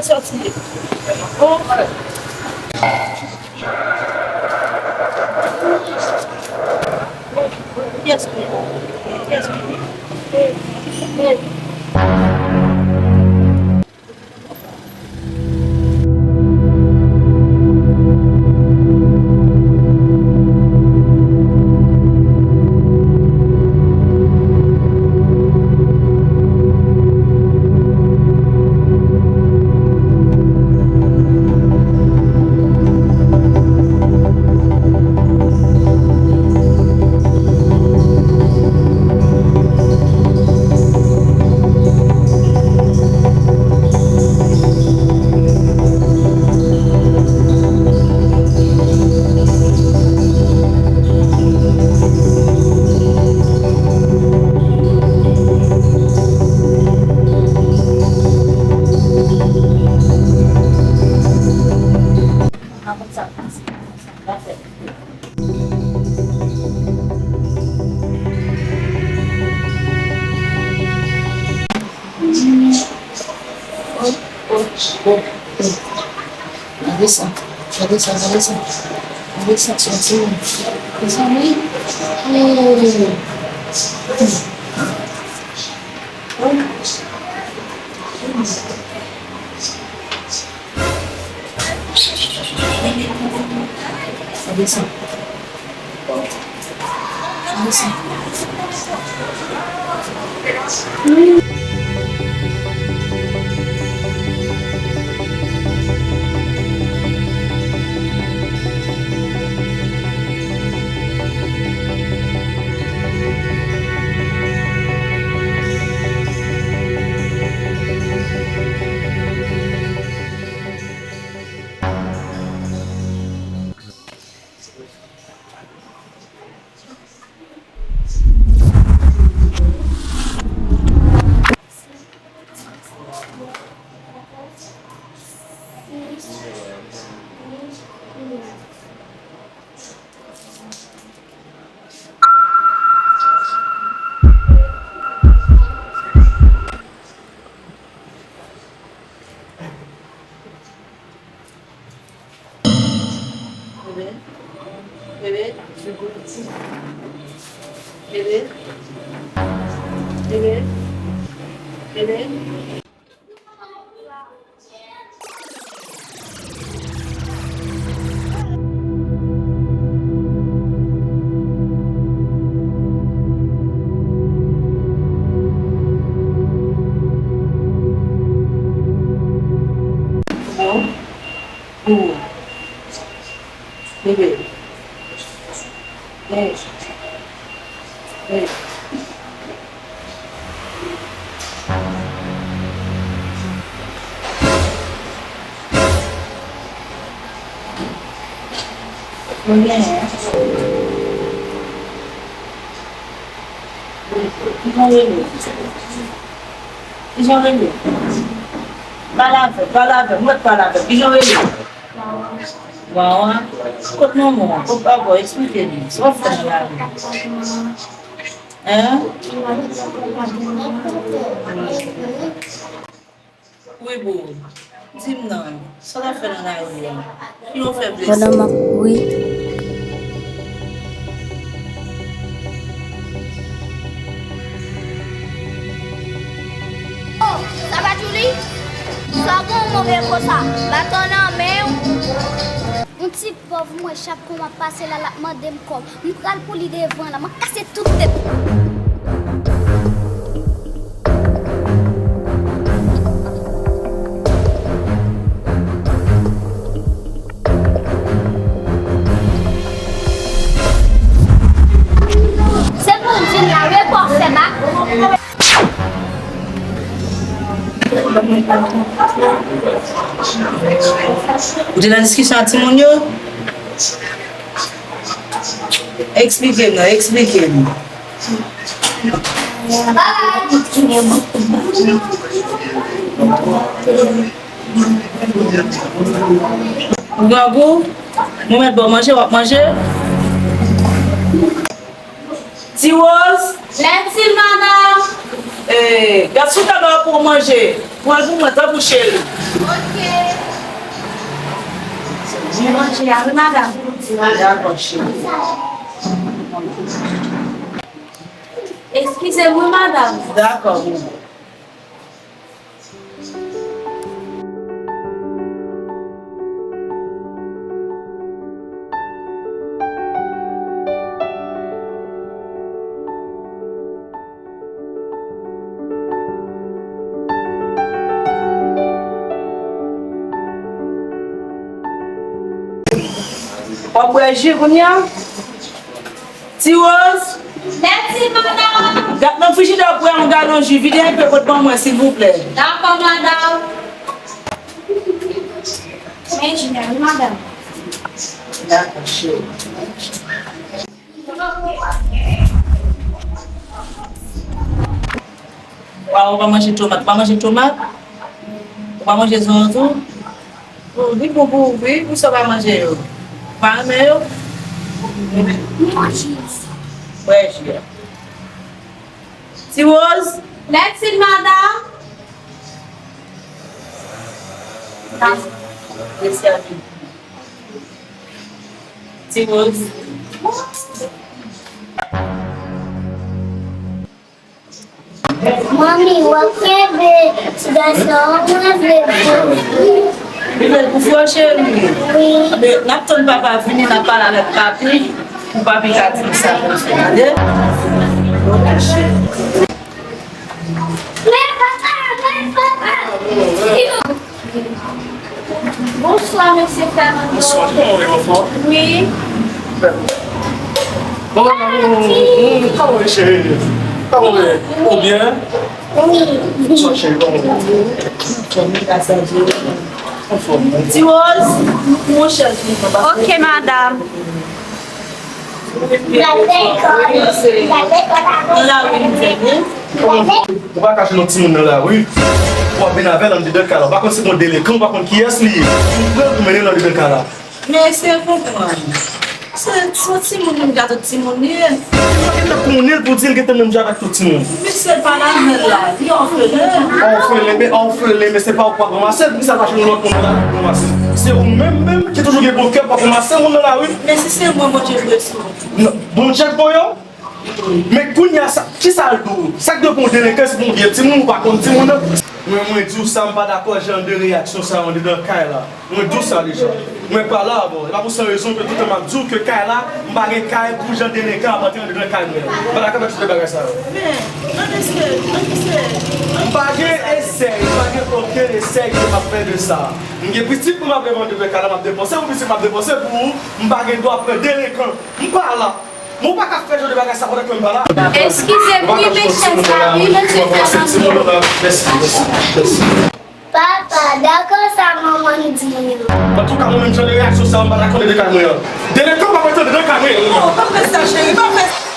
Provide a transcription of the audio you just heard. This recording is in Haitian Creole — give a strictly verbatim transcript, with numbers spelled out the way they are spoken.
Sòti. Oh. Yes, yes, yes. Gade sa, gade sa, gade sa. Gade sa, sòti. Mezanmi. Gade sa. Gade sa. Bebe, bebe, bebe, bebe, bebe. Bebe. Bebe. Bebe. Mwen genyen. Kijan w rele? Kijan w rele? Pale avè m, pale avè m, mwen pale avè m. Kijan w rele? Wawa. Kot manman w? Kot papa w? Eksplike m. Sa w ap fè nan lari? Hein? Wi, boo. Di m non. Sa w ap fè nan lari a? Ki w fè blese? Pandan m ap kouri. Oh, sa pa Djouly? Sa gon move konsa? Baton nan men w. Yon ti pòv, m wè chak kon m ap pase la, l ap mande m kòb. M pral pou li devan la, m ap kase tout tèt. Se pou w di m la, wi, pou w fè bak. Ou te nan diskisyon ak timoun yo? Eksplike m non, eksplike m. Ou grangou? Mwen mèt ba w manje, w ap manje? Ti Woz? Lèt sil madanm. Eh, gad sou tab la pou w manje. Pran l pou mwen, tanpri cheri. Ok. Manje a, wi, madanm. Dakò, cheri. Eskize m, wi, madanm. Dakò, wi. W ap bwè ji kounye a? Ti Woz? Mèsi, madanm. Gad nan frijidè, pran yon galon ji, vide enpe pou ban mwen, silvouplè. Dakò, madanm. Men ji a, wi, madanm. Dakò, cheri. Waw, ou pa manje tomat. Ou pa manje tomat? Ou pa manje zonzon? Oh, li bon pou ou, wi. Poukisa ou pa manje yo? Ou pa renmen yo? Bwè ji a. Ti Woz? Mèsi, madanm. Mèsi a. Ti Woz. Manmi, w ap kenbe ti gason an, mwen vle pou li. Li vle pou fò, cheri? Wi. Men, n ap tann papa vini, n ap pale avèk papi, pou papi ka di nou sa pou l fè, tande? Ok, cheri. Men papa, men papa. Bonswa, mesye Fènando. Bonswa, kòman w ye, anfòm? Wi. Bon, kòman w ye, cheri? Kòman w ye? Ou byen? Wi. Bonswa, cheri, kòman w ye? Anfòm. Ti Woz, monchè, ok, madanm. Ou pa ka jwenn yon timoun nan lari, w ap mennen avè l anndedan kay la. Ou pa konn se yon delekan, ou pa konn kiyès li ye. Ou pran l pou mennen l anndedan kay la. Men se konprann. Se, se yon timoun, menm jan tout timoun li ye. Ou gentan konnen l pou di l gentan menm jan avèk tout timoun. Mesye l pa la menm la, li òfelen. Òfelen, men òfelen, men se pa ou k ap ranmase l, poukisa l pa jwenn lòt moun nan lari pou ranmase l? Se ou menm, menm, ki toujou gen bon kè pou w ap ranmase moun nan lari. Men si se mwen, Bondye voye sou ou. Non, Bondye k voye w? Men kounye a, sa, kisa l di w? Sa k dwe pou yon delekan, se pou yon vye timoun, ou pa konn timoun nan? Mwen, mwen di w sa, m pa dakò jan de reyaksyon sa yo anndedan kay la. Mwen di w sa deja. Mwen pale avè w. E pa pou san rezon ke toutan m ap di w ke kay la, m pa gen kay pou jan delekan ap antre anndedan kay mwen. M pa dakò avèk jan de bagay sa yo. Men, nan esèy, nan esèy. M pa gen esèy, m pa gen okenn esèy ke m ap fè de sa. M gen pitit pou m ap leve anndedan kay la, m ap depanse pou pitit, m ap depanse pou ou. M pa gen dwa pran delekan. M pa la. Men w pa ka fè jan de bagay sa pandan ke m pa la. Eskize m, wi, men chèz la, wi, mesye Fènando. Papa, dakò sa manman m di yo. Antouka, mwen menm, jan de reyaksyon sa yo, m pa dakò de kay mwen an. Delekan pa mete anndedan kay mwen an. Non, pa fè sa, cheri, pa fè sa.